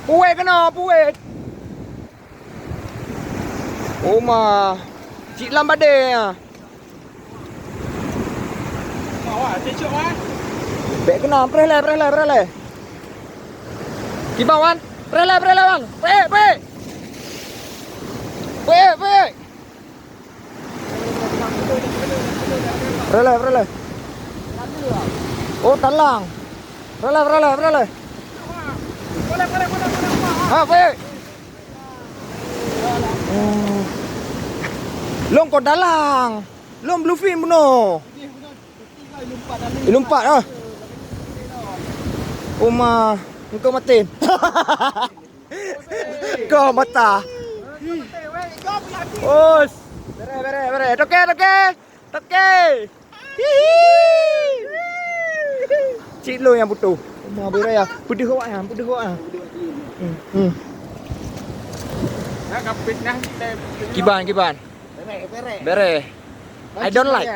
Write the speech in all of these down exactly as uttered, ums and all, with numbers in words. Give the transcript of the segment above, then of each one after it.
Puwet keunoe, puwet. Oh ma. Cit lam badée nyan. Bèk keunoe, preh lé, preh lé, preh lé. Kiban, Wan. Preh lé, preh lé, Wan. Peuék, peuék. Peuék, peuék. Preh lé, preh lé. Oh, talang. Preh lé, preh lé, preh lé. Ha, peuék. Oh. Lôn kon talang. Lôn bluefin bunoe. Lumpat ah. Oh ma, engkau maté. Kau mata. Us. Bere, bere, bere. Toke, toke. Toke. Hihi. Cit lôn nyang butuh. Oh ma, bere ya. Peudeuh awak nyan, peudeuh awak nyan. Hmm, hmm. Kiban, kiban. Bere. I don't like.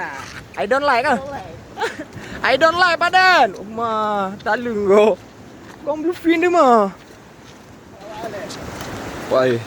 I don't like ah. I don't like badan. Oh ma, taleueng go. Kong bluefin tu ma. Wai.